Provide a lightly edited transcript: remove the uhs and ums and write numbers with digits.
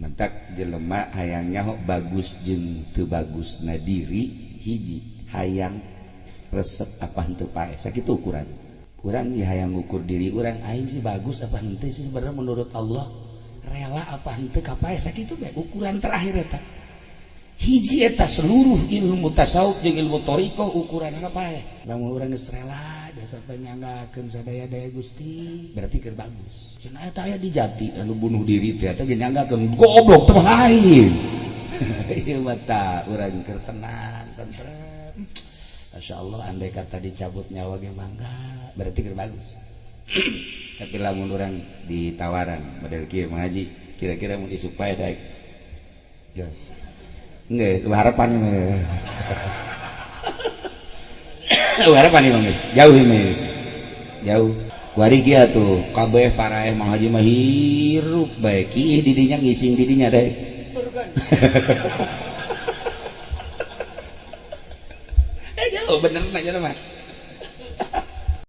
Mantak jelema hayang nyaho bagus jeung teu bagus na diri hiji hayang resep apa henteu paeh sakitu ukuran. Urang ieu hayang ngukur diri urang aing sih bagus apa henteu sih sebenarnya menurut Allah, rela apa henteu ka paeh sakitu bae ukuran terakhir eta. Hiji eta seluruh ilmu tasawuf jeung ilmu thariqah ukuranna paeh. Lamun urang geus rela jasa panyanggakeun sadaya-daya Gusti berarti keur bagus. Cenah eta aya di jati anu bunuh diri teh eta ge nyanggakeun goblok teh lain. Ieu mah tah urang keur tenang tentrem. Masya Allah andai kata dicabut nyawa ge mangga berarti keur bagus. Tapi lamun urang ditawaran model kieu Mang Haji kira-kira mun isuk paeh daek. Ya. Nggak, harapan harapan ini guys, jauh ini jauh. Kuari kia tuh, kabeh paraeh Mang Haji mah hirup bae, kiih didinya ngising didinya deh. Jauh bener nanya mah.